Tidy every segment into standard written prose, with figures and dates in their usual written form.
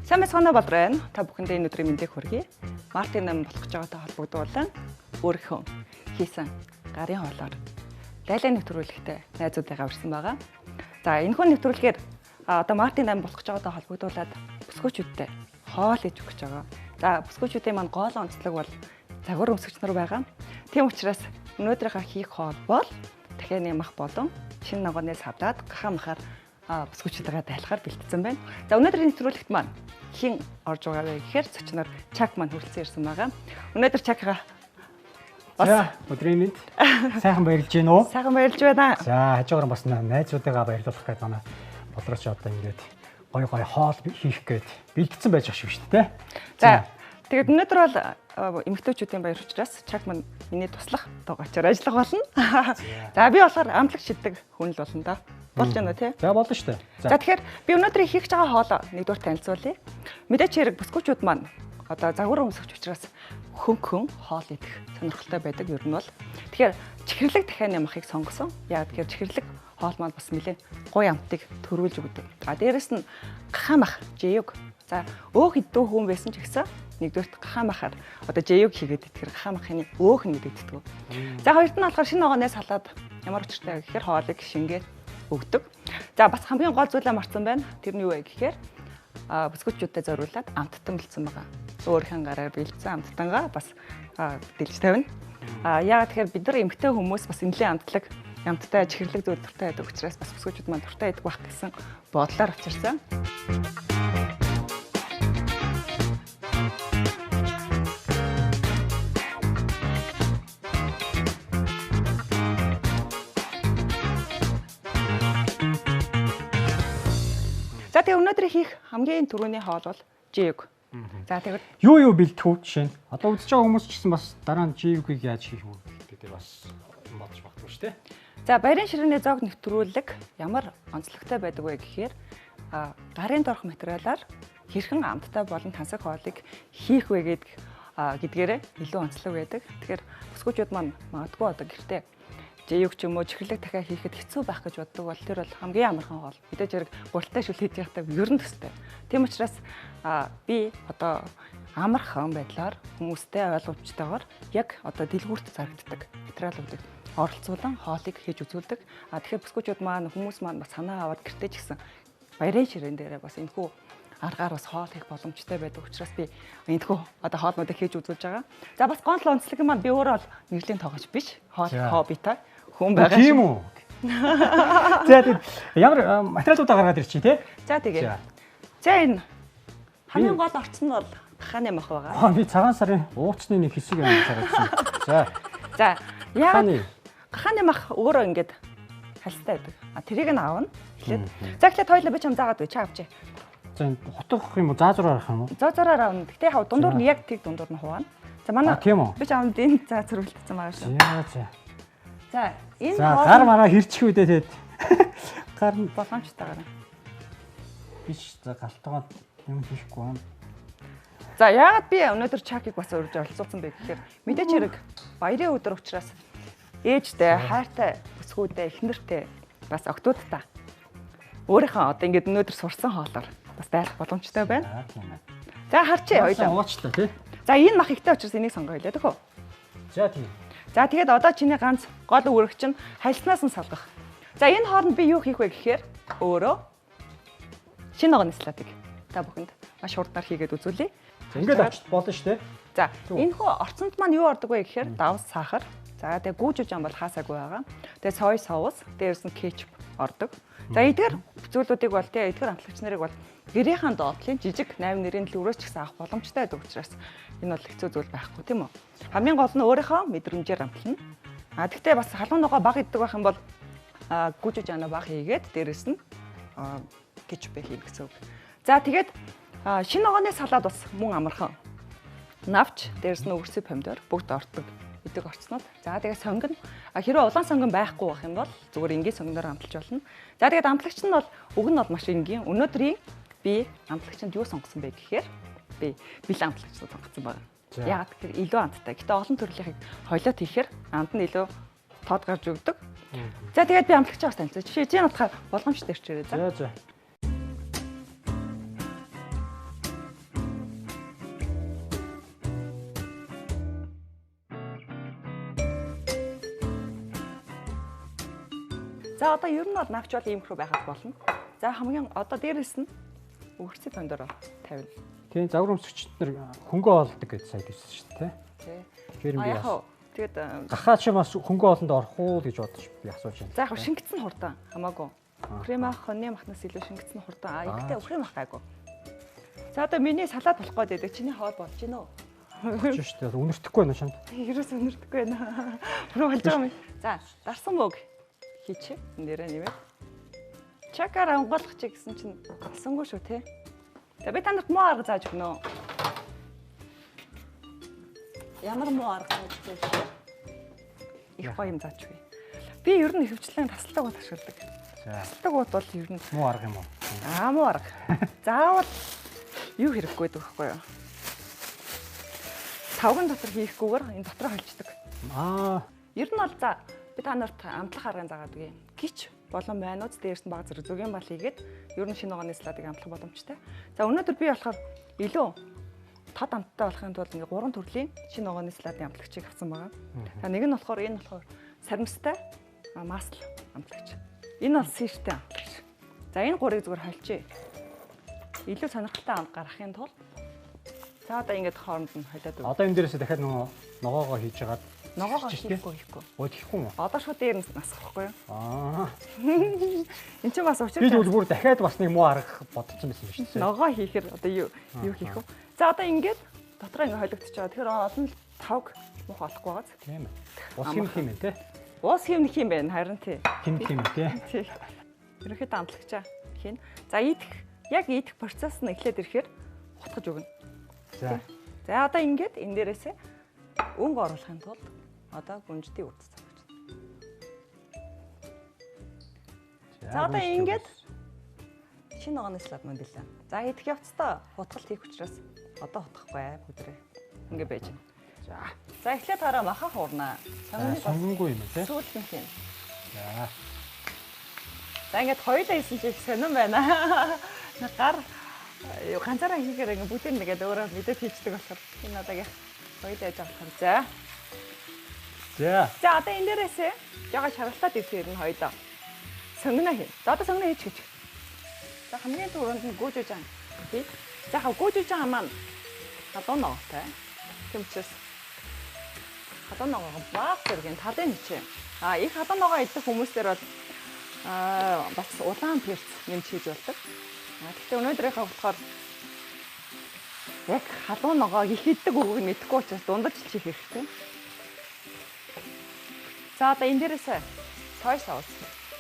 Сайн байцгаана уу Болор байна. Та бүхэндээ энэ өдрийн мэндийг хүргэе. Мартын 8 болох гэж байгаатай холбогдуулан өөрийнхөө хийсэн гарын хоолоор лайлаа нэвтрүүлэгтээ найзуудыгаа урьсан байгаа. За энэ хүн нэвтрүүлгээр одоо мартын 8 болох гэж байгаатай холбогдуулаад бүсгүүчүүдтэй хоол хийж өгч байгаа. За бүсгүүчүүдийн маань гол онцлог бол загвар өмсөгч нар байгаа. Тийм учраас өнөөдрийнхөө хийх хоол бол дахианы мах болон шинэ ногооны савлаад гахаа махаар бүсгүүчүүдтэйгээ дайлахаар бэлтгэсэн байна. За өнөөдрийн нэвтрүүлэгт маань хэн орж байгаа вэ гэхээр зочноор Чак маань хүрэлцэн ирсэн байгаа. Өнөөдөр Чакгаа бас За өдрийн мэнд. Сайхан баярлж гин үү? Сайхан баярлж байна. За хажуугаар бас найзуудыгаа баярлуулах гээд манай Болорч одоо ингээд гой гой хоол хийх гээд бэлтгэсэн байж ах шиг шүү дээ. За тэгээд өнөөдөр бол эмэгтэйчүүдийн баяр учраас Чак маань миний туслах дугуйчаар ажиллах болно. За би болохоор амтлаг шиддэг хүн л болно да. Болж байна уу тий? За болно шүү дээ. За тэгэхээр би өнөөдөр хийх гэж байгаа хоолоо нэгдүгээр танилцуулъя. Мэдээч хэрэг бүсгүүчүүд маань одоо загвар өмсөгч учраас хөнгөн хоол идэх сонирхолтой байдаг ер нь бол. Тэгэхээр чихэрлэг дахианы махыг сонгосон. Яг тэгэхээр чихэрлэг хоол маань бас нэлээд гоё амтыг төрүүлж өгдөг. А дээрэс нь гахаа мах, жэюг. За өөх иддэг хүн байсан ч гэсэн нэгдүгээрт гахаа махаар одоо жэюг хийгээд идэхээр гахаа махын өөх нь гэдэг. За хоёрт нь болохоор шинэ ногооны салаад ямар учиртай гэхээр хоолыг шингээд өгдөг. За бас хамгийн гол зүйлээ мартсан байна. Тэр нь юу вэ гэхээр бүсгүүчүүдэд зориулаад амттан бэлдсэн байгаа. Өөрийнхөө гараар бэлдсэн амттангаа бас дэлж тавина. Яагаад тэгэхээр бид нар эмэгтэй хүмүүс бас нэлээд амтлаг, амттай чихэрлэг зүйл дуртай байдаг учраас бас бүсгүүчүүд маань дуртай байдаг байх гэсэн бодлоор авчирсан. За тэгээ өнөөдөр хийх хамгийн түрүүний хоол бол жээг. За тэгээд Юу бэлдэх үү жишээ нь? Одоо үзэж байгаа хүмүүс ч гэсэн бас дараа нь жэвгийг яаж хийх үү гэдэг бас бодож магадгүй шүү дээ. За баярын ширээний зоог нэвтрүүлэг ямар онцлогтой байдаг вэ гэхээр гарын дорх материалаар хэрхэн амттай болон тансаг хоолыг хийх вэ гэдгээрээ илүү онцлог байдаг. Тэгэхээр бүсгүүчүүд маань магадгүй одоо гэртээ жээг ч юм уу чихэрлэг дахиад хийхэд хэцүү байх гэж боддог бол тэр бол хамгийн амархан хоол. Мэдээж хэрэг гуралтай шүл хийж байхдаа ер нь төстэй. Тийм учраас би одоо амархан байдлаар хүмүүстэй ойлгомжтойгоор яг одоо дэлгүүрт зарагддаг материалуудыг оролцуулан хоолыг хийж үзүүлдэг. Тэгэхээр бүсгүүчүүд маань хүмүүс маань бас санаа аваад гэртээ ч гэсэн баярын ширээн дээрээ бас энэхүү аргаар бас хоол хийх боломжтой байдаг учраас би энэхүү одоо хоолнуудыг хийж үзүүлж байгаа. За бас гол онцлог маань би өөрөө бол нэрлэлийн тоогооч биш. Хоол хоббитай хүн байгаа. Тийм үү? За тэгээд ямар материалуудаа гаргаад ирчих тий? За тэгээ. За энэ хамгийн гол орцсон нь бол гахааны мах байгаа. Би цагаан сарын ууцны нэг хэсэг юм гаргасан. За. За яагаад гахааны мах өөрөө ингээд хальстай байдаг. Тэрийг нь авна. Эхлээд. За эхлээд хоёлаа би чам заагаад бай. Чи авчи. За энэ хутгах юм уу? Заазраар авах юм уу? Заазраар авна. Гэтэ хав дундуур нь яг тэг дундуур нь хуваана. За манай би чамд энэ заазар үлдсэн байгаа шүү. За за. За энэ гар мараа хэрчих үдэ тэгэд. Гар нь боломжтойгоор. Биш за галтгоо юм хийхгүй юм. За яагаад би өнөөдөр Чакийг бас урьж оролцуулсан бэ гэхээр мэдээч хэрэг баярын өдөр учраас ээжтэй, хайртай, бүсгүүдтэй, эхнэртэй бас октоудтай өөрийнхөө одоо ингээд өнөөдөр сурсан хоолоор бас дайлах боломжтой байна. За харчээ хоёлаа. Уучлаа тий. За энэ мах ихтэй учраас энийг сонгоё лээ төхөө. За тий. За тэгээд одоо чиний ганц гол үүрэг чинь хальснаас нь салгах. За энэ хооронд би юу хийх вэ гэхээр өөрөө шинэ ногооны салатыг та бүхэнд маш хурднаар хийгээд үзүүлье. За ингээд авчид болно шүү дээ. За энэ хөө орцонд маань юу ордог вэ гэхээр давс сахар. За тэгээ гүүжиж ам бол хаасаагүй байгаа. Тэгээ сой соус, дээрээс нь кетчуп ордог. За эдгээр зүйлүүдийг бол тэгээ эдгээр амтлагч нарыг бол гэрийнхэн доотлын жижиг 8 нэрийн дэлгүүрээс ч гэсэн авах боломжтой байдаг учраас энэ бол хэцүү зүйл байхгүй тийм үү? Хамгийн гол нь өөрийнхөө мэдрэмжээр амтлана. Тэгтээ бас халуун ногоо баг иддэг байх юм бол гүүжиж анаа баг хийгээд дээрээс нь кетчупээ хийх гэсэн үг. За тэгээд шинэ ногооны салаад бас мөн амархан. Навч, дээрээс нь өвөрсөй помидор бүгд ордог. Идэг орцнууд. За тэгээд сонгино. Хэрвээ улаан сонгон байхгүй байх юм бол зүгээр энгийн сонгоноор амталж болно. За тэгээд амтлагч нь бол уг нь бол маш энгийн. Өнөөдрийн би амтлагчинд юу сонгосон бэ гэхээр би бэлэн амтлагчнууд сонгосон байна. Яагаад гэхээр илүү амттай. Гэтэ олон төрлийнхийг холиот хийхээр амт нь илүү тод гарч өгдөг. За тэгээд би амтлагчаа бас танилцуулж. Чи энэ утгаар боломжтой ирчээрэй. За. За. За одоо ер нь бол навч бол иймэрхүү байхад болно. За хамгийн одоо дээрэс нь өгөрцөг помидороо тавина. Тийм, загвар өмсөгчд нар хөнгөө олдог гэж сая хэлсэн шүү дээ. Тий. Тэгэхээр би яг тэгээд гахаа чи бас хөнгөө олонд орох уу гэж бодож би асууж байна. За яг шингэцэн хурдан хамаагүй. Үхрийн мах, хоньны махнаас илүү шингэцэн хурдан. А ихтэй үхрийн мах гайгүй. За одоо миний салат болох гээд байдаг. Чиний хоол болж гинөө. Болж шүү дээ. Үнэртэхгүй байна чамд. Ерөөс үнэртэхгүй байна. Бүрэн болж байгаа юм. За, дарсан мөг хийчих. Нэрээ нэмээд. Чакаар онгойлгох чи гэсэн чинь алсангүй шүү те. За би та нарт муу арга зааж өгнө. Ямар муу арга зааж өгөх вэ? Их гоё юм зааж өгье. Би ер нь ихэвчлэн тасалдаг уут ашигладаг. Тасалдаг уут бол ер нь муу арга юм уу? Аа, муу арга. Заавал юу хэрэггүй гэдэг байхгүй юу? Тавган дотор хийхгүйгээр энэ дотроо холждог. Аа. Ер нь бол за би та нарт амтлах аргыг заагаад өгье. Гिच болон майнууд дээрс нь баг зэрэг зүгийн бал хийгээд ер нь шинэ ногооны салатыг амтлах боломжтой. За өнөөдөр би болохоор илүү тод амттай болохын тулд ингээ 3 төрлийн шинэ ногооны салатын амтлагчийг авсан байгаа. За нэг нь болохоор энэ болохоор саримстай масл амтлагч. Энэ бол сиртэй амтлагч. За энэ гурыг зүгээр холжээ. Илүү сонирхолтой амт гаргахын тулд за одоо ингээд хооронд нь холиод өгье. Одоо энэ дээрээсээ дахиад нөгөө ногоогоо хийж хагаад ногоогоо хийхгүй. Өө хийхгүй юм уу? Одоо шууд дээр нь насах байхгүй юу? Аа. Энд чинь бас учир. Би тэгвэл бүр дахиад бас нэг муу арга бодсон байсан юм шүү дээ. Ногоо хийхээр одоо юу хийх вэ? За одоо ингээд дотроо ингээд холигдож байгаа. Тэгэхээр олон л тавг мух олохгүй байгааз. Тийм ээ. Ус хэмнэх юм байна те. Ус хэмнэх юм байна харин тий. Хэмнэх юм тий. Тий. Ерөнхийдөө амтлагчаа хийн. За идэх яг идэх процесс нь эхлээд ирэхээр хутгаж өгнө. За. За одоо ингээд энэ дээрээсээ өнгө оруулахын тулд одоо гүнждийн үрд цавж. За одоо ингээд шинэ ногооны салат мөн билээ. За идэх явцдаа хутгалт хийх учраас одоо хутгахгүй бүгдрээ. Ингээд байж байна. За. За эхлээд хараа маха хуурнаа. Сонгонгүй юм тий. Сүүлд нь. За. За ингээд хоёулаа хийсэн чинь сонирн байна. Гар ганцаараа хийхээр ингээд бүгд нэгээд өөрөө мэдээд хийждэг болохоор энэ удаагийн хоёулаа яаж болохоор за. За. За одоо энэ дээрээсээ жага шаргалтаад ирсэн юм хоёулаа. Сонгоно хийн. За одоо сонгоно хийж гэж. За хамгийн түрүүнд нь гүүжүүжан хий. За хав гүүжүүжан маань халуун ногоотой. Тийм учраас халуун ногоогоо баг зэргийн талын хичээ. А их халуун ногоо идэх хүмүүстэр бол бас улаан перц нэмж хийж болдог. Гэхдээ өнөөдрийнхөө болохоор яг халуун ногоо их иддэг үгийг мэдэхгүй учраас дундаж хийх хэрэгтэй. За одоо энэ дээрээс сой соус.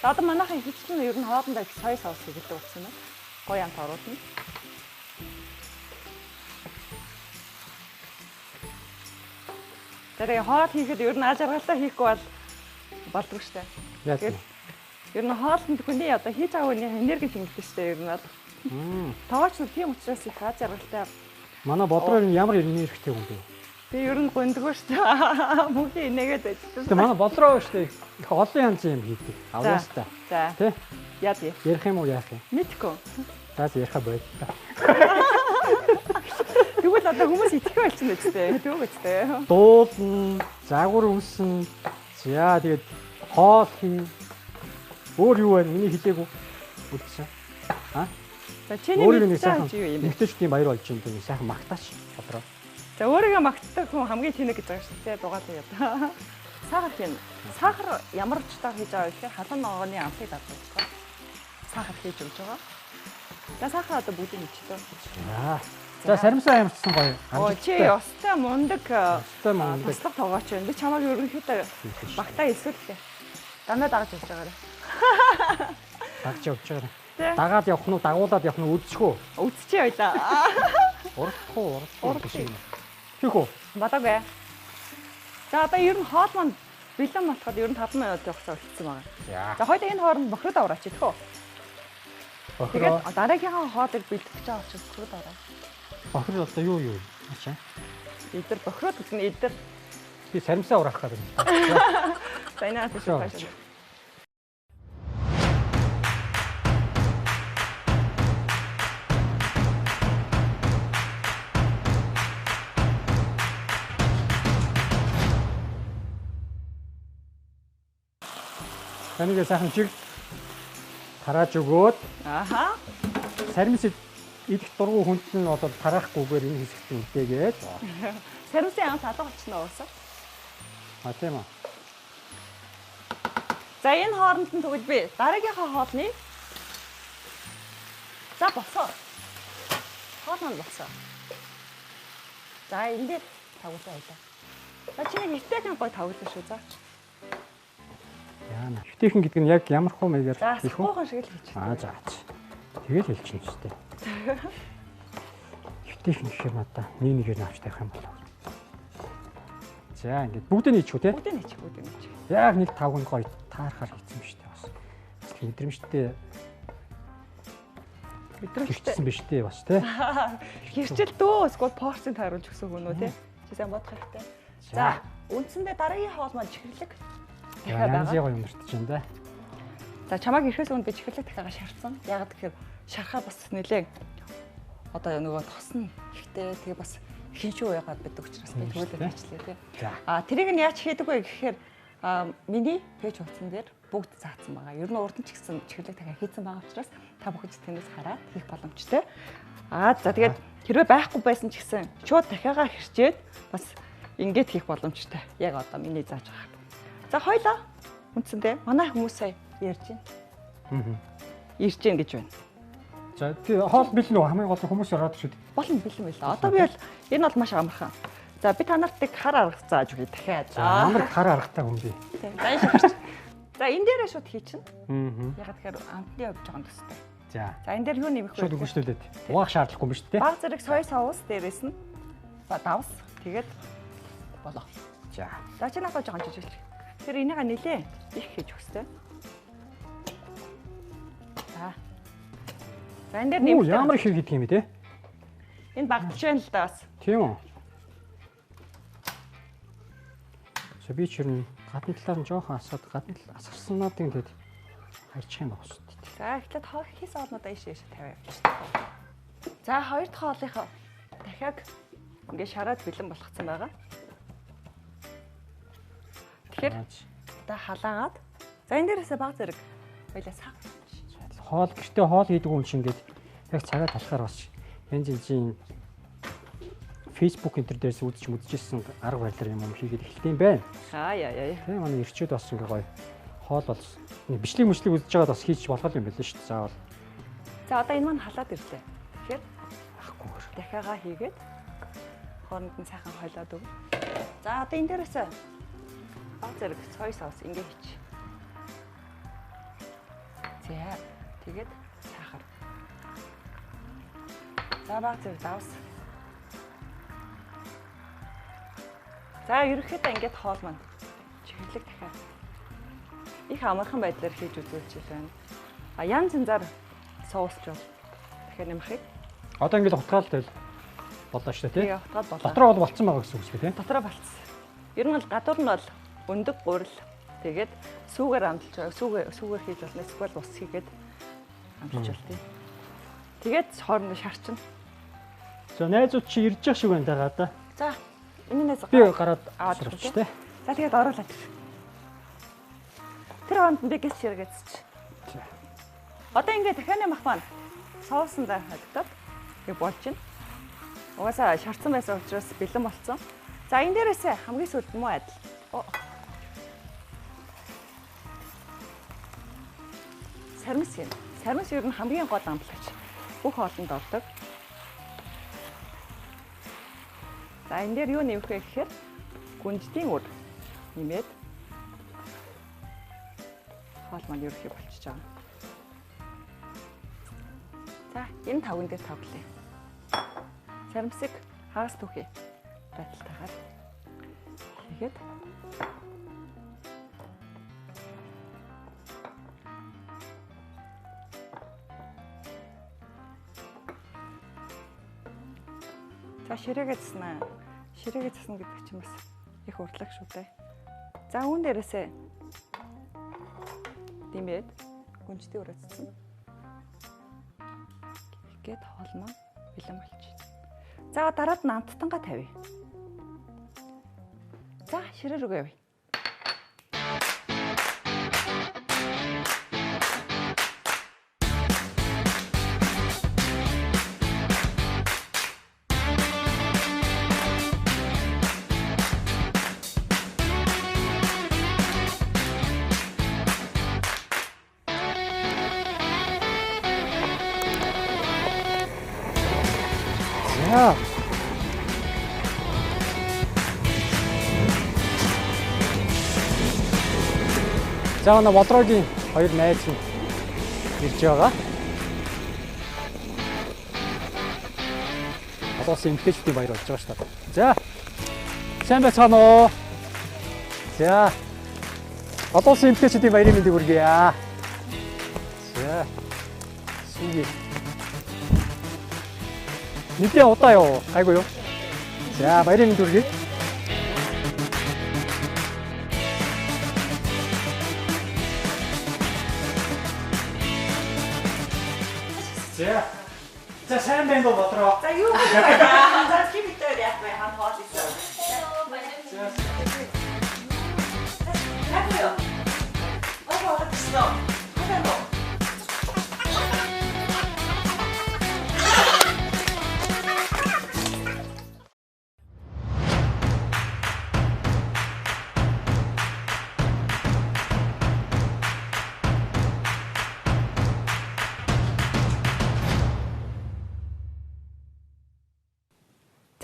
За одоо манайхан ихэвчлэн ер нь хоолндоо их сой соус хийдэг болсон юм. Гоё амт оруулна. Тэгээ хоол хийхэд ер нь аж аргалтай хийхгүй бол болдгоо штэ. Тэгээд ер нь хоолнд хүний одоо хийж байгаа хүний энерги хэмнэлтэй штэ ер нь бол. Тоогооч нар тийм учраас их аж аргалтай. Манай бодроор ямар энергитэй хүн бэ? Би ер нь гундгоо штэ. Мөнхийн инээгээд ажилласан. Тэгээ манай бодроо штэ их олон янзын юм хийдэг. Авьяастай. За. Тэ? Яа тий. Ярих юм уу яах юм? Мэдгүй. За яриха болтой. Тэгвэл одоо хүмүүс итгэх болчихно ч тий. Түүг үстэй. Дуулна, загвар өмсөн. За тэгээд хоол хий. Өөр юу байна? Миний хэлээгүй. Үлдсэн. А? За чиний мэдсэн чи юу юм бэ? Эмэгтэйчүүдийн баяр болж байна тийм сайхан магтаач бодроо. За өөрийгөө магтдаг хүн хамгийн тэнэг гэж байгаа шүү дээ. Дугаалаа яа. Сахар хийн. Сахар ямар учиртай хийж байгаа вэ гэхээр халуун ногооны амтыг дадуулж байгаа. Сахар хийж өгч байгаа. За сахар одоо бүгдийг хийчихлээ. За. За саримсаа ямарчсан гоё. Оо чи ёстой мундаг туслах тоогооч байна. Би чамайг ерөнхийдөө багтаа эсвэл дандаа дагаж явж байгаарай. Дагж явж байгаарай. Дагаад явах нь уу, дагуулад явах нь уу үзчих үү? Үзчихээ байлаа. Урдах уу, урдах уу. Хийх үү? Болоогүй. За одоо ер нь хоол маань бэлэн болоход ер нь 5 минут хугацаа үлдсэн байгаа. За хоёул энэ хооронд бохирод авраач идэх үү? Тэгээд дараагийнхаа хоолыг бэлтгэж байгаа учраас бохирод аваа. Бохирод одоо юу юу? Ачаа. Эдэр бохирод гэдэг нь эдэр. Би саримсаа ураах гэдэг юм. За энэ хатаж тааш. Таныг сайхан жиг Тарааж өгөөд. Аха. Саримс идэх дургу хүнд нь бол тараахгүйгээр энэ хэсэгт үлдээгээд. Саримсын амт алга болчихно уусаа. А тийм үү. За энэ хооронд нь тэгвэл би дараагийнхаа хоолны за болсон. Хоол маань болсон. За энэ дээр тавглаа байлаа. За чи нэг эвтэйхэн гой тавглаа шүү за. Яана. Эвтэйхэн гэдэг нь яг ямар хуу маягаар хийх вэ? За шиг л хийчих. Аа за. Тэгэл хэлчихнэ шүү дээ. Эвтэйхэн гэхээр надаа нэг нэгээр нь авч тавих юм болов. За ингээд бүгдийг нь хийчих үү те? Бүгдийг нь хийчих, бүгдийг нь хийчих. Яг нэг тавг нь гоё таарахаар хийсэн биш үү бас. Бас мэдрэмжтэй. Мэдрэмжтэй биш үү бас те? Хэрчэл дөө эсвэл порцийн тааруулж өгсөн хүн үү те? Чи сайн бодох хэрэгтэй. За үндсэндээ дараагийн хоол маань чихэрлэг. Дахиад байгаа. Янзын гоё юм өртөж байна да. За чамайг ирэхээс өмнө би чихэрлэг дахиагаа шарцсан. Яг тэгэхээр шархаа бас нэлээ одоо нөгөө тос нь ихтэй тэгээ бас хиншүү уяагаад байдаг учраас би төвлөрөл хийчлээ тий. А тэрийг нь яаж хийдэг вэ гэхээр миний пэйж хуудсан дээр бүгд заасан байгаа. Ер нь урд нь ч гэсэн чихэрлэг дахиад хийсэн байгаа учраас та бүхэн ч тэрнээс хараад хийх боломжтой. Аа за тэгээд хэрвээ байхгүй байсан ч гэсэн шууд дахиагаа хэрчээд бас ингэж хийх боломжтой. Яг одоо миний зааж байгаа. За хоёлаа үндсэндээ манай хүмүүс сая ярьж байна. Ирж гин гэж байна. За тий хоол бэлэн үү? Хамгийн гол нь хүмүүс ороод шүү дээ. Болно бэлэн байлаа. Одоо би бол энэ бол маш амархан. За би та нарт нэг хар арга зааж өгье дахиад. Ямар хар аргатай хүн бэ? За энэ шахарч. За энэ дээрээ шууд хийчихнэ. Яг тэгэхээр амтны хувьд жоохон төстэй. За. За энэ дээр юу нэмэх вэ? Шууд өгөжлүүлээд. Угаах шаардлагагүй юм шүү дээ. Баг зэрэг соя соус дээрээс нь давс тэгээд болоо. За. За чи надад жоохон жижиглэх. Тэр энийгээ нилээ их хийж өгстэй. За. За энэ дээр нэмэх. Ямар их хийдэг юм бэ те? Энэ багтж байна л да бас. Тийм үү. За би ч ер нь гадна талаар нь жоохон асаад гадна тал асгарснаад ингээд харчих юм байна шүү дээ. За эхлээд хийс хоолнуудаа ийш ийш тавиа явуулчих. За хоёр дахь хоолынхоо дахиад ингээд шараад бэлэн болгоцсон байгаа. Тэгэхээр одоо халаагаад за энэ дээрээсээ баг зэрэг баялаа сав. Хоол гэртээ хоол хийдэг юм чинь ингээд яг цагаа талахаар бас янз янзын Facebook энэ төр дээрс үзэж мүджсэн арга барилаар юм хийгээд эхэлдэг юм байна. Аа яа яа. Тийм манай эрчүүд бас ингээ гоё хоол бол бичлэг мүчлэг үзэж байгаад бас хийж болох юм байна шүү дээ. Заавал. За одоо энэ маань халаад ирлээ. Тэгэхээр ахгүй. Дахиагаа хийгээд хооронд нь сайхан хойлоод өг. За одоо энэ дээрээс баг зэрэг сой соус ингээ хийчих. За тэгээд сахар. За баг зэрэг давс. За ерөнхийдөө ингээд хоол маань чихэрлэг дахиад их амархан байдлаар хийж үзүүлж байна. А янз янзаар соусч бол дахиад нэмэхийг. Одоо ингээд утгаал тэгэл боллоо шүү дээ тий. Тэгээ утгаал боллоо. Дотроо бол болцсон байгаа гэсэн үг шүү дээ тий. Дотроо болцсон. Ер нь бол гадуур нь бол өндөг гурил тэгээд сүүгээр амталж сүүгээр хийж болно. Эсвэл ус хийгээд амталж бол тий. Тэгээд хоорондоо шарчна. За найзууд чи ирж явах шиг байна даа да. За энэ найз би гараад аваад ирчих тий. За тэгээд оруулаад ир. Тэр хооронд би гэс ширгээдсэж. За. Одоо ингээд дахианы мах маань соусандаа хагдаад тэг болж байна. Угаасаа шарцсан байсан учраас бэлэн болцсон. За энэ дээрээсээ хамгийн сүүлд муу адил. Сармис юм. Сармис ер нь хамгийн гол амтлагч. Бүх хоолнд ордог. За энэ дээр юу нэмэх вэ гэхээр гүнждийн үр нэмээд хоол маань ерөнхий болчихж байгаа. За энэ тавган дээр тавглаа. Сармсыг хагас түүхий байдалтайгаар хийгээд за ширээгээ заснаа. Ширээгээ засна гэдэг чинь бас их урдлаг шүү дээ. За үүн дээрээсээ димээд гүнжтэй өрөөцсөн. Ингээд хоол маань бэлэн болчихно. За дараад нь амттангаа тавья. За ширээ рүүгээ явъя. За. За манай Болроогийн хоёр найз нь ирж байгаа. Одоо бас эмэгтэйчүүдийн баяр болж байгаа шүү дээ. За. Сайн байцгаана уу? За. Одоо бас эмэгтэйчүүдийн баярын мэндийг хүргье. За. Сүүгээ. Нэгэн удаа юу? Гайгүй юу? За, баярын мэнд хүргэе. За. За, сайн байна уу Бодроо? За, юу вэ? За, чи бид хоёр яах вэ? Хам хоол исэн. За. Гайгүй юу? Ой, ороод ирсэн үү? Сайн уу?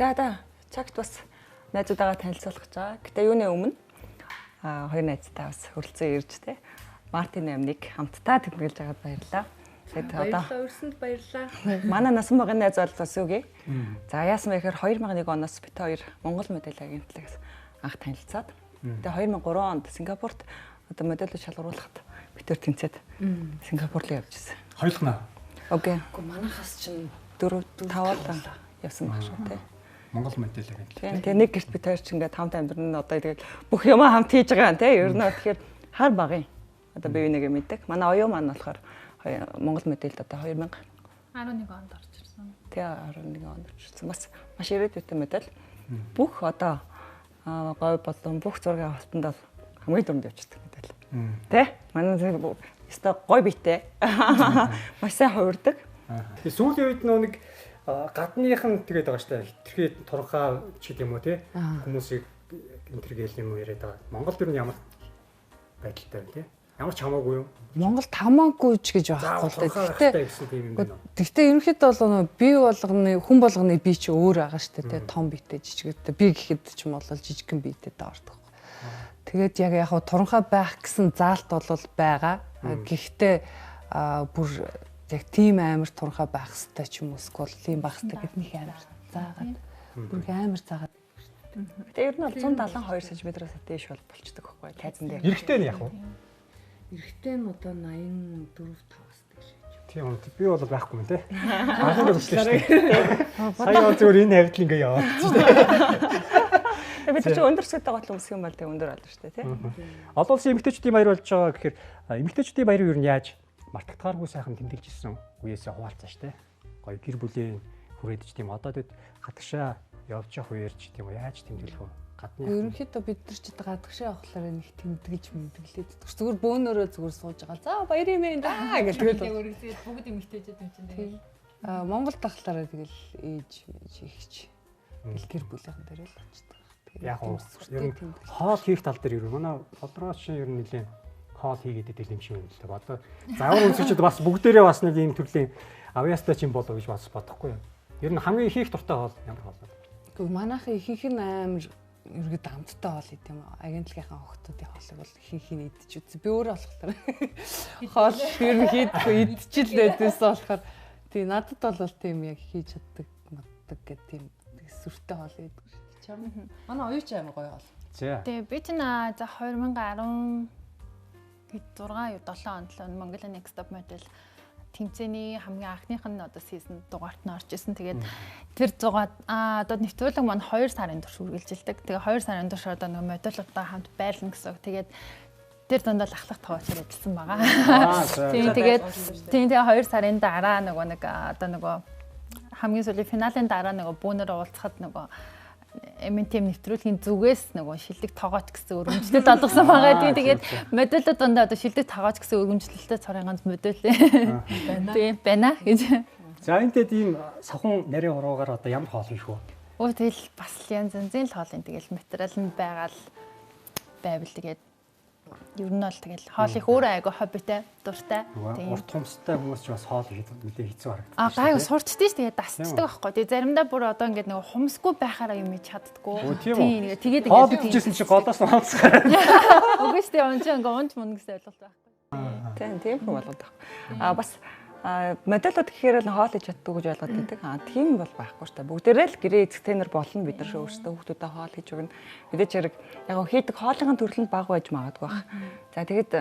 За да, чагт бас найзуудагаа танилцуулах гэж байгаа. Гэтэ юуны өмнө хоёр найзтаа бас хүрэлцэн ирж те. Мартин 8-ыг хамтдаа тэмдэглэж байгаад баярлалаа. Тэгээд одоо өрсөнд баярлалаа. Манай насан багын найз бол бас үгүй. За яасан бэ гэхээр 2001 оноос бит хоёр Монгол модель агентлагаас анх танилцаад тэгээд 2003 онд Сингапурт одоо модельд шалгаруулахад бит хоёр тэнцээд Сингапур руу явж ирсэн. Хоёулахнаа. Окей. Гэхдээ манайхаас чинь 4 5 явсан баг шүү те. Монгол модель агентлаг. Тэгээ нэг гэрт бит хоёр ч ингээд хамт амьдрна одоо тэгэл бүх юмаа хамт хийж байгаа юм те. Ер нь тэгэхээр хар багын одоо бие бинийгээ мэддэг. Манай оюун маань болохоор Монгол модельд одоо 2011 онд орж ирсэн. Тэ 11 онд орж ирсэн. Бас маш ирээдүйтэй модель. Бүх одоо говь болон бүх зургийн авалтанд бол хамгийн түрүүнд явчихдаг модель. Тэ? Манай өстой гой биетэй. Маш сайн хувирдаг. Тэгээ сүүлийн үед нөө нэг гадныхан тэгээд байгаа штэ хитрхи турхаа ч гэдэм үү те хүмүүсийг энтергээл юм уу яриад байгаа. Монгол төр нь ямар байдалтай вэ те? Ямар ч хамаагүй юу? Монголд хамаагүй ч гэж байхгүй л дээ. Гэхдээ гэхдээ ерөнхийдөө бол нөө бие болгоны хүн болгоны бие чи өөр байгаа штэ те том биетэй жижигтэй. Би гэхэд ч юм бол жижигхэн биетэй даа ордог. Тэгээд яг яг туранхай байх гэсэн заалт бол байгаа. Гэхдээ бүр яг тийм амар туранхай байх хэвээр ч юм уу эсвэл тийм байх хэвээр гэд нэг амар заагаад бүр их амар заагаад. Гэтэ ер нь бол 172 см-аас дээш бол болчдөг байхгүй тайзан дээр. Эрэгтэй нь яг уу? Эрэгтэй нь одоо 84 5-аас дээш гэж. Тийм үү. Би бол байхгүй юм те. Анхны өглөө шүү дээ. Сая бол зүгээр энэ хавьд л ингээ яваад шүү дээ. Бид чи өндөр өсгөтэй гол өмсөх юм бол тэг өндөр болно шүү дээ тий. Олон улсын эмэгтэйчүүдийн баяр болж байгаа гэхээр эмэгтэйчүүдийн баярыг ер нь яаж мартагдахааргүй сайхан тэмдэглэж ирсэн үеэсээ хуваалцаа штэ. Гоё гэр бүлийн хүрээдч тийм одоо тэд гадагшаа явж явах үеэр ч тийм үү яаж тэмдэглэх вэ? Гадны ерөнхийдөө бид нар ч одоо гадагшаа явахлаар нэг тэмдэглэж мэмдэглээд зүгээр бөөнөрөө зүгээр сууж байгаа. За баярын мэнд аа гэл тэгэл өргөсгээд бүгд эмэгтэйчүүд юм чинь тэгэл. Монголд ахлаараа тэгэл ээж ихч тэгэл гэр бүлийнхэн дээр л очдог. Яг уу ер нь хоол хийх тал дээр ер нь манай Болроо чинь ер нь нэлээд хоол хийгээд идэх юм шиг юм л дээ. Одоо загвар өмсөчд бас бүгдээрээ бас нэг ийм төрлийн авьяастай ч юм болов гэж бас бодохгүй юм. Ер нь хамгийн хийх дуртай хоол ямар хоол вэ? Гэхдээ манайхан ихэнх нь амар ерөөд амттай хоол идэм юм. Агентлагийнхаа охтуудын хоолыг бол ихэнх нь идэж үзсэн. Би өөрөө болохоор хоол ер нь хийдэггүй идчихэл байдсан болохоор тий надад бол тийм яг хийж чаддаг маддаг гэх тийм сүртэй хоол идэг шүү дээ. Чам. Манай оюуч амар гоё хоол. Тэгээ би чинь за 2016 7 онд л Mongolian Next Top Model тэмцээний хамгийн анхных нь одоо season дугаарт нь орж исэн. Тэгээд тэр одоо нэвтрүүлэг маань 2 сарын турш үргэлжилдэг. Тэгээ 2 сарын турш одоо нөгөө модельуудтай хамт байрлана гэсэн үг. Тэгээд тэр дундаа л ахлах тоочоор ажилласан байгаа. Тийм тэгээд тийм тэгээ 2 сарын дараа нөгөө нэг одоо нөгөө хамгийн сүүлийн финалийн дараа нөгөө бүүнээр уулзахад нөгөө MNTM нэвтрүүлгийн зүгээс нөгөө шилдэг тогооч гэсэн өргөмжлөлт олгосон байгаа. Тийм тэгээд модельд дундаа одоо шилдэг тогооч гэсэн өргөмжлөлтөд цорын ганц модель тийм байна гэж. За энэтэй ийм савхан нарийн хуруугаар одоо ямар хоол хийх вэ? Өө тэгэл бас янз янзын л хоол юм. Тэгэл материал нь байгаа л байвал тэгээд Ер нь бол тэгэл хоол их өөрөө айгу хоббитэй, дуртай. Тийм. Урт хумстай хүмүүс ч бас хоол хийхэд нэлээ хэцүү харагддаг. Аа гайгүй сурчдээ ш тэгээд дасчдаг байхгүй. Тэгээ заримдаа бүр одоо ингээд нөгөө хумсгүй байхаараа юм хийж чаддггүй. Тийм тэгээд ингээд хоол идчихсэн чи голоос нь хумс гараад. Үгүй ш тэгээд унж ингээ унж мун гэсэн ойлголт байхгүй. Тийм тийм хүн болгоод байх. Аа бас модельууд гэхээр л хоол хийж чаддгүй гэж ойлгоод байдаг. Аа тийм бол байхгүй шүү дээ. Бүгдээрээ л гэрээ эзэгтэй нар болно бид нар өөрсдөө хүүхдүүдэд хоол хийж өгнө. Мэдээч хэрэг яг хийдэг хоолын төрөл нь бага байж магадгүй байх. За тэгээд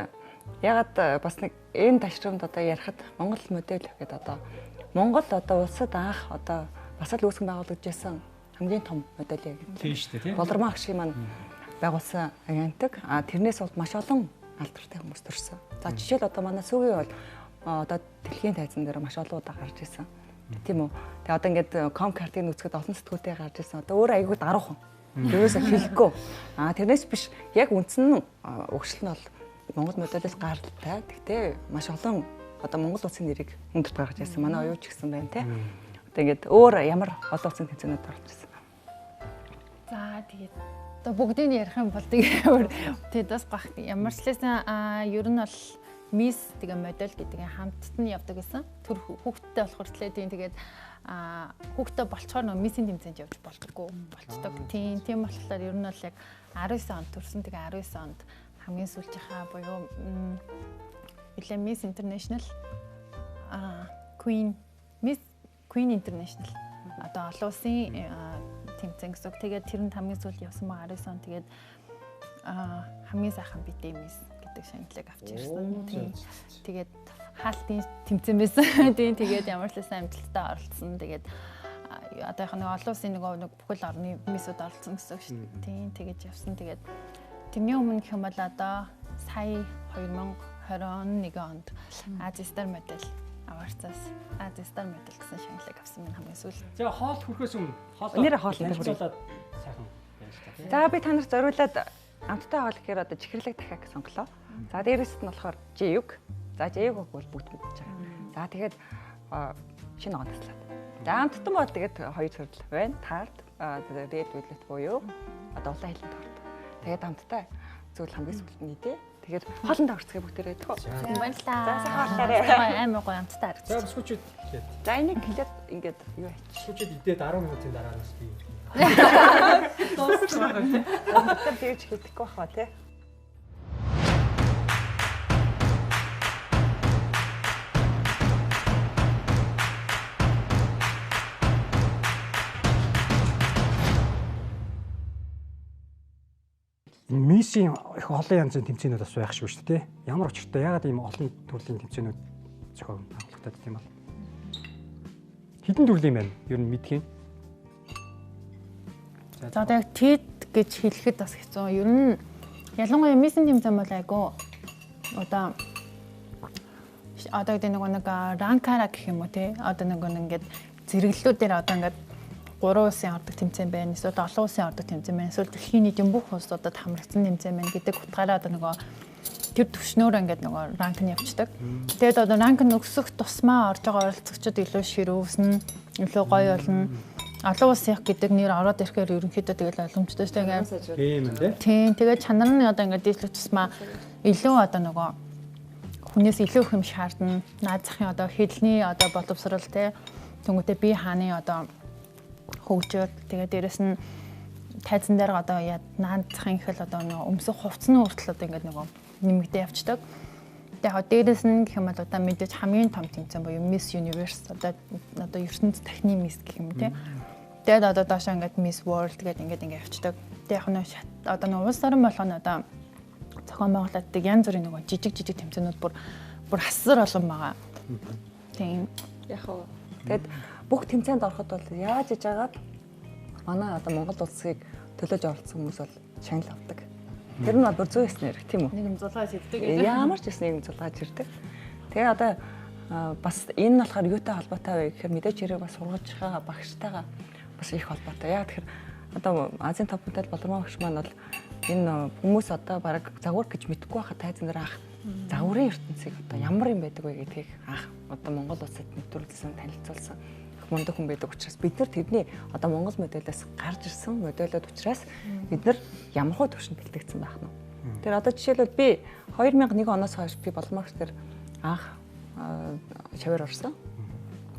ягаад бас нэг энэ ташрамд одоо ярихад Монгол модель гэдэг одоо Монгол одоо улсад анх одоо бас л үүсгэн байгуулагдажсэн хамгийн том модель яг. Тийм шүү дээ тийм. Болормоо агшийн маань байгуулсан агентаг. Аа тэрнээс бол маш олон алдартай хүмүүс төрсөн. За жишээл одоо манай сүгийн бол одоо дэлхийн тайзан дээр маш олон удаа гарч ирсэн. Тийм үү. Тэгээ одоо ингээд ком картыг нүцгэд олон сэтгүүтэй гарч ирсэн. Одоо өөр айгүй даруухан. Ерөөсөө хэлэхгүй. Аа тэрнээс биш яг үндсэн нь угшил нь бол Монгол модельээс гаралтай. Тэгтээ маш олон одоо Монгол улсын нэрийг өндөрт гаргаж ирсэн. Манай оюуч гэсэн байна те. Одоо ингээд өөр ямар олон улсын тэмцээнүүд орж ирсэн. За тэгээд одоо бүгдийг нь ярих юм бол тэгээ тэгээд бас гах ямар ч лээсэн ер нь бол мисс тэгээ модель гэдэг нь хамтд нь явдаг гэсэн. Тэр хүүхдтэй болохоор тлээ тийм тэгээд хүүхдтэй болцохоор нөө миссийн тэмцээнд явж болдгоо болцдог. Тийм тийм болохоор ер нь бол яг 19 онд төрсэн. Тэгээ 19 онд хамгийн сүүлчийнхаа буюу билээ Miss International Queen Miss Queen International одоо олон улсын тэмцээн гэсэн үг. Тэгээд тэр нь хамгийн сүүлд явсан ба 19 он тэгээд хамгийн сайхан битэй мисс гэдэг шагналыг авч ирсэн. Тийм. Тэгээд хаалтын тэмцээн байсан. Тийм. Тэгээд ямар ч лсэн амжилттай оролцсон. Тэгээд одоо яг нэг олон улсын нөгөө бүхэл орны миссүүд оролцсон гэсэн үг шүү дээ. Тийм. Тэгээд явсан. Тэгээд тэрний өмнө гэх юм бол одоо сая 2021 онд Asia Star Model аварцаас Asia Star Model гэсэн шагналыг авсан минь хамгийн сүүл. За хоол хүрхээс өмнө хоол нэр хоол танилцуулаад сайхан байж та. За би та нарт зориулаад амттай хоол гэхээр одоо чихэрлэг дахиаг сонголоо. За дээрээс нь болохоор жэюг. За жэюг бол бүгд мэдж байгаа. За тэгээд шинэ ногоон таслаад. За амттан бол тэгээд хоёр төрөл байна. Тарт, red velvet буюу одоо улаан хилэн торт. Тэгээд амттай зүйл хамгийн сүүлд нь идэ. Тэгээд хоолндоо хүрцгээ бүгдээрээ идэх үү. Баярлалаа. За сайхан хооллоорой. Амар гоё амттай харагдчих. За бисквичүүд эхлээд. За энийг эхлээд ингээд юу яач. Бисквичүүд идээд 10 минутын дараа нас би. Дуусчих байх юм тий. Тэр тэгж хийхгүй байх ба тий. Миссийн их олон янзын тэмцээнүүд бас байх шүү дээ, тий. Ямар учиртай яагаад ийм олон төрлийн тэмцээнүүд зохион байгуулагдаад тийм бол. Хэдэн төрлийн юм байна? Ер нь мэдх юм. За одоо яг тэд гэж хэлэхэд бас хэцүү. Ер нь ялангуяа миссийн тэмцээн бол айгүй одоо гэдэг нэг ранкара гэх юм уу тий. Одоо нэг ингээд зэрэглэлүүдээр одоо ингээд 3 улсын ордог тэмцээн байна. Эсвэл олон улсын ордог тэмцээн байна. Эсвэл дэлхийн нийтийн бүх улсуудад хамрагдсан тэмцээн байна гэдэг утгаараа одоо нөгөө тэр түвшнөөр ингээд нөгөө ранк нь явцдаг. Тэгээд одоо ранк нь өсөх тусмаа орж байгаа оролцогчид илүү ширүүснэ, илүү гоё болно. Олон улсын гэдэг нэр ороод ирэхээр ерөнхийдөө тэгэл боломжтой шүү дээ. Тийм ээ. Тийм. Тэгээд чанар нь одоо ингээд дээшлэх тусмаа илүү одоо нөгөө хүнээс илүү их юм шаардна. Наад захын одоо хэлний одоо боловсрол те. Тэнгүүтээ бие хааны одоо хөгжөөд тэгээд дээрэс нь тайзан дээр одоо наад захын их л одоо нөгөө өмсөх хувцсны хүртэл одоо ингээд нөгөө нэмэгдээ явцдаг. Тэгээд яг дээрэс нь гэх юм бол одоо мэдээж хамгийн том тэмцээн буюу Miss Universe одоо ертөнц дахны Miss гэх юм те. Тэгээд одоо доошоо ингээд Miss World гэдэг ингээд явцдаг. Тэгээд яг нөгөө одоо нөгөө улс орон болгоно одоо зохион байгуулагддаг янз бүрийн нөгөө жижиг жижиг тэмцээнүүд бүр хасар олон байгаа. Тийм. Яг уу. Тэгээд бүх тэмцээнд ороход бол яаж иж агаад манай одоо Монгол улсыг төлөөж оролцсон хүмүүс бол шагнал авдаг. Тэр нь бол бүр зүй ёсны хэрэг тийм үү? Нэг юм зулгааж ирдэг гэдэг. Ямар ч ёсны юм зулгааж ирдэг. Тэгээ одоо бас энэ нь болохоор юутай холбоотой вэ гэхээр мэдээч хэрэг бас сургаж байгаа багштайгаа бас их холбоотой. Яг тэгэхээр одоо Азийн топ модель Болормоо багш маань бол энэ хүмүүс одоо бараг загвар гэж мэдэхгүй байхад тайзан дээр анх загварын ертөнцийг одоо ямар юм байдаг вэ гэдгийг анх одоо Монгол улсад нэвтрүүлсэн, танилцуулсан мундаг хүн байдаг учраас бид нар тэрний одоо Монгол моделээс гарч ирсэн модельүүд учраас бид нар ямар хөө төвшөнд бэлтгэгдсэн байх нь. Тэр одоо жишээлбэл би 2001 оноос хойш би болмогч тэр анх шавар орсон.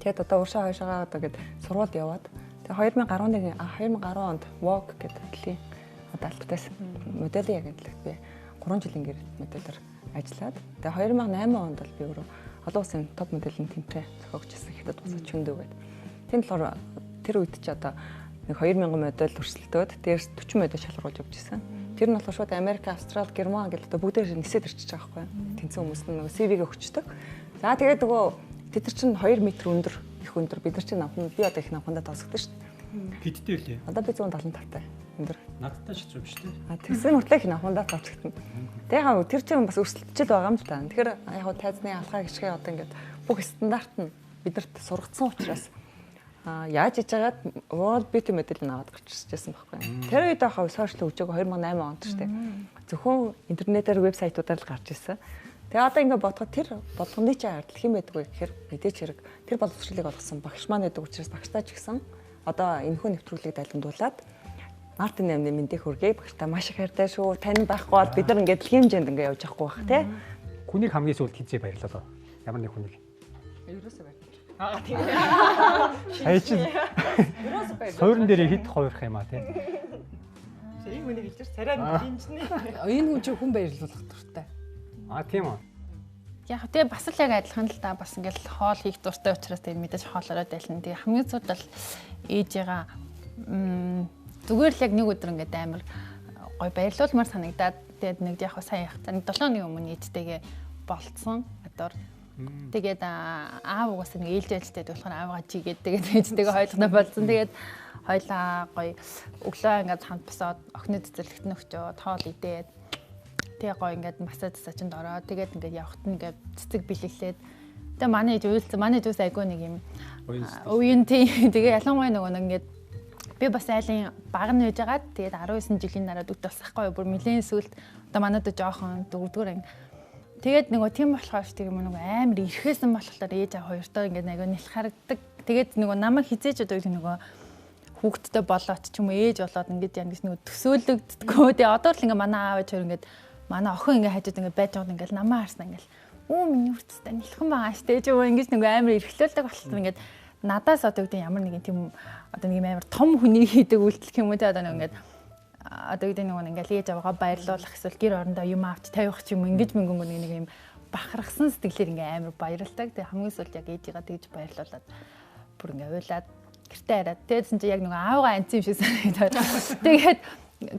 Тэгээд одоо уршаа хойшоогоо одоо гээд сургуульд яваад тэгээд 2011 2010 онд Vogue гэдэг дэлхийн одоо албатай моделийн агентлагт би 3 жилийн гэр моделоор ажиллаад тэгээд 2008 онд бол би өөрөө олон улсын топ моделийн тэмцээн зохиогч гэсэн хятад улсад чөндөө гээд. Тийм болохоор тэр үед чи одоо нэг 2000 модель өрсөлдөөд дээрс 40 модель шалгаруулж явж исэн. Тэр нь болохоор шууд Америк, Австрал, Герман гэл одоо бүгдээр нисээд ирчихэж байгаа байхгүй юу. Тэнцэн хүмүүс нь нөгөө CV-гээ өгчдөг. За тэгээд нөгөө тэд нар чинь 2 м өндөр, их өндөр. Бид нар чинь намхан би одоо их намхандаа тосгодог шүү дээ. Хэдтэй лээ? Одоо би 175 таа өндөр. Надтай ч зүг шүү дээ. А тэгсэн мөртлөө их намхандаа тосгоно. Тэгээ яг тэр чинь бас өрсөлдөж л байгаа юм л та. Тэгэхээр яг тайзны алхаа гიშгээ одоо ингээд бүх стандарт нь бидэрт сургацсан учраас яаж иж хагаад World Beauty Model-ийг аваад гарч ирсэн байхгүй. Тэр үед яхаа сошиал хөгжөөгөө 2008 онд шүү дээ. Зөвхөн интернетээр вебсайтуудаар л гарч ирсэн. Тэгээ одоо ингээд бодоход тэр болгоны чинь ардл хэм байдаг вэ гэхээр мэдээч хэрэг тэр боловсролыг олгосон багш маань байдаг учраас багштай ч гэсэн одоо энэхүү нэвтрүүлгийг дайлгандуулаад Мартин 8-ны мэндийг хүргэе. Багштай маш их хайртай шүү. Тань байхгүй бол бид нар ингээд дэлхийн хэмжээнд ингээд явж явахгүй бах тий. Хүнийг хамгийн сүүлд хизээ баярлалаа. Ямар нэг хүнийг. Ерөөсөө баярлалаа. Аа тийм. Сая чинь суурин дээр хэд хувирах юм а тий. Энэ хүнийг хэлж царай дэмжинэ. Энэ хүн чинь хүн баярлуулах дуртай. А тийм үү. Яг тэгээ бас л яг адилхан л да, бас ингээл хоол хийх дуртай учраас тэгээ мэдээж хоолороо дайлна. Тэгээ хамгийн сүүлд бол ээжигаа зүгээр л яг нэг өдөр ингээд амар гой баярлуулмаар санагдаад тэгээд нэг яг сая яг нэг 7 өдрийн өмнө ээжтэйгээ болцсон гадуур. Тэгээд аав угаасаа нэг ээлж ээлжтэй болохоор аавгаа чигээд тэгээд ээжтэйгээ хоёулахнаа болцсон. Тэгээд хоёлаа гоё өглөө ингээд хамт босоод охины цэцэрлэгт нь өгчөөд хоол идээд тэгээ гоё ингээд массаж сачинд ороод тэгээд ингээд явхад нь ингээд цэцэг бэлэглээд тэгээ манай ээж уйлцсан. Манай ээж ус айгүй нэг юм уян тий. Тэгээ ялангуяа нөгөө нэг ингээд би бас айлын баг нь байж байгаад тэгээд 19 жилийн дараа дүт болсон байхгүй бүр нэлээд сүлд одоо манайд жоохон дөрөвдүгээр анги. Тэгээд нөгөө тийм болохоор ч тийм нөгөө амар ирэхээсэн болохоор ээж аа хоёртоо ингээд айгүй нэлэх харагдаг. Тэгээд нөгөө намайг хизээж одоо нөгөө хүүхэдтэй болоод ч юм уу ээж болоод ингээд яа гэж нөгөө төсөөлөгддгөө. Тэгээ одоо л ингээд манай аав ээж хоёр ингээд манай охин ингээд хажууд ингээд байж байгаад ингээд намаа харсан ингээд үү миний хүртэлтэй нэлхэн байгаа штэ ч юм уу ингээд нөгөө амар эрхлүүлдэг болохоор ингээд надаас одоо гэдэг ямар нэгэн тийм одоо нэг юм амар том хүний хийдэг үйлдэл юм уу те одоо нэг ингээд одоо гэдэг нэг ингээл ээж аваагаа баярлуулах эсвэл гэр орондоо юм авч тавих ч юм ингэж мэнгэн нэг юм бахархсан сэтгэлээр ингээ амар баярлалдаг. Тэгээ хамгийн сүүлд яг ээжигээ тэгж баярлуулад бүр ингээ уйлаад гэртээ хараад тэгсэн чинь яг нэг аавгаа анцсан юм шиг санагдаад. Тэгээд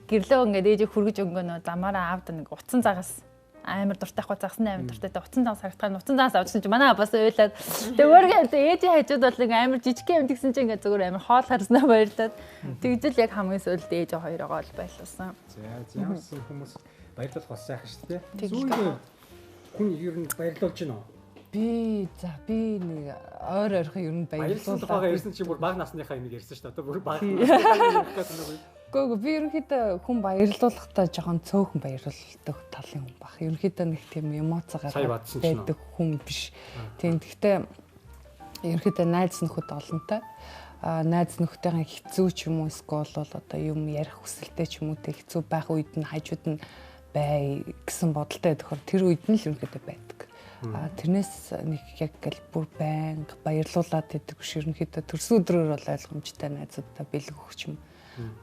гэрлөө ингээд ээжийг хүргэж өнгөө нөө замаараа аавд нэг утсан загас амар дуртай хгүй загсанд амар дуртай тэ утсан загас харагдахаар утсан загас авчихсан чинь манай бас уйлаад тэгээ өөргөө ээжийн хажууд бол ингээ амар жижиг юм тэгсэн чинь ингээ зүгээр амар хоол харснаа баярлаад тэгжэл яг хамгийн сүүлд ээж хоёроо л баярлуулсан. За ямарсан хүмүүс баярлуулах бас сайхан шүү дээ. Сүүлийн хүн ер нь баярлуулж гинөө. Би за би нэг ойр ойрхон ер нь баярлуулах байгаа ярьсан чинь бүр бага насныхаа юм ярьсан шүү дээ. Одоо бүр бага насныхаа. Гэхдээ би ерөнхийдөө хүн баярлуулахдаа жоохон цөөхөн баярлуулдаг талын хүн баг. Ерөнхийдөө нэг тийм эмоц гаргаад байдаг хүн биш. Тийм гэхдээ ерөнхийдөө найз нөхөд олонтой. А найз нөхдөйгээ хэцүү ч юм уу эсвэл бол одоо юм ярих хүсэлтэй ч юм уу тэг хэцүү байх үед нь хажууд нь бай гэсэн бодолтой байдаг. Тэр үед нь л ерөнхийдөө байдаг. А тэрнээс нэг яг гэл бүр байнга баярлуулад байдаг биш. Ерөнхийдөө төрсөн өдрөөр бол ойлгомжтой найзуудтай бэлэг өгч юм.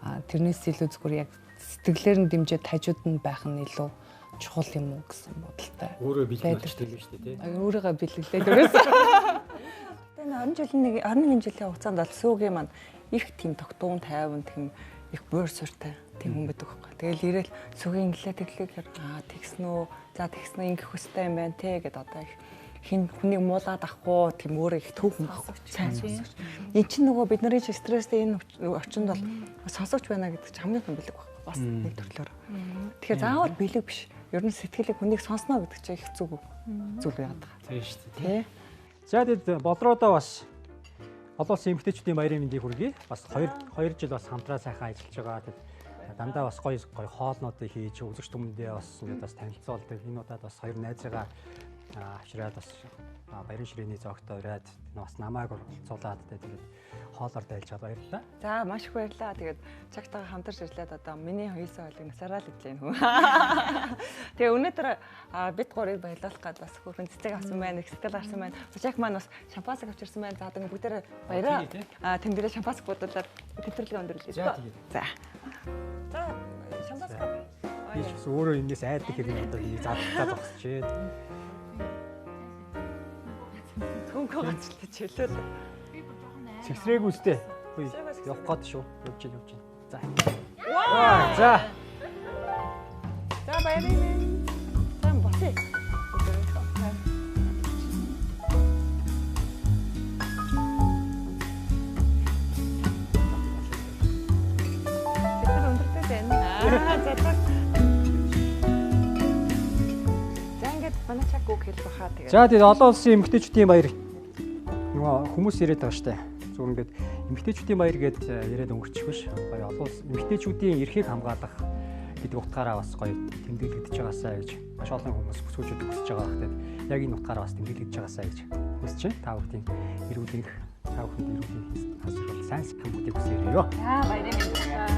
А тэрнээс илүү зүгээр яг сэтгэлээр нь дэмжиж хажууд нь байх нь илүү чухал юм уу гэсэн бодолтой. Өөрөө бэлгэлж тийм шүү дээ, тий. Өөрийгөө бэлгэлээд ерөөсөө. Тэгээ 20 жилийн нэг 21 жилийн хугацаанд бол сүүгийн маань их тийм тогтуун тайван тийм их буур суртай тийм хүн байдаг байхгүй. Тэгэл ирээл сүгийн инглээ тэглээ гэхээр аа тэгсэн үү? За тэгсэн үү ингэх хөстэй юм байна те гэд одоо их хин хүнийг муулаад авахгүй тийм өөрөө их төв хүн байхгүй. Сайн сонсогч. Энд чинь нөгөө бид нарын стресстэй энэ орчинд бол сонсогч байна гэдэг чинь хамгийн том бэлэг байхгүй. Бас нэг төрлөөр. Тэгэхээр заавал бэлэг биш. Ер нь сэтгэлийг хүнийг сонсно гэдэг чинь их зүг зүйл байгаад байгаа. Тийм шүү дээ. За тэгэд Болроодоо бас олон улсын эмэгтэйчүүдийн баярын мэндийг хүргэе. Бас 2 жил бас хамтраа сайхан ажиллаж байгаа. Тэгэд дандаа бас гоё гоё хоолнуудыг хийж үзэгч түмэндээ бас ингээд бас танилцуулдаг. Энэ удаад бас хоёр найзыгаа Авчираад бас баярын ширээний зоогтой ураад бас намайг оролцуулаад тэгээд хоолоор дайлжаад баярлалаа. За маш их баярлалаа. Тэгээд чагтайгаа хамтарч ажиллаад одоо миний хийсэн хоолыг насаараа л идлээ хөө. Тэгээ өнөөдөр бид гурыг баярлуулах гад бас хөөрхөн цэцэг авсан байна, их сэтгэл гарсан байна. Бучаак маань бас шампанск авчирсан байна. За одоо бүгдээрээ баяраа тэмдэглээ шампанск будуулаад тэмдэглэгээ өндөрлөе. За тэгээд. За. За шампанск. Би ч бас өөрөө энэс айдаг хэрэг одоо энийг задлаа зогсчихээ. Хөнгө гацлаа чөлөөл. Цэгсрээг үстэй. Явах гээд шүү. Явж гин явж гин. За. Ваа. За. За баярын минь. За босъё. Тэр өндөртэй байна. Аа за за. За ингээд манай чаг үг хэлэх баха тэгээд. За тэгээд олон улсын эмэгтэйчүүдийн баяр нөгөө хүмүүс яриад байгаа штэ. Зүгээр ингээд эмэгтэйчүүдийн баяр гээд яриад өнгөрчих биш. Гоё олон улс эмэгтэйчүүдийн эрхийг хамгаалах гэдэг утгаараа бас гоё тэмдэглэгдэж байгаасаа гэж маш олон хүмүүс бүсгүүчүүд хүсэж байгаа бах. Тэгээд яг энэ утгаараа бас тэмдэглэгдэж байгаасаа гэж хүсэж байна. Та бүхний эрүүл энх, та бүхэнд эрүүл энх хас жаргал сайн сайхан бүгдийг хүсээрэй. За баярын минь.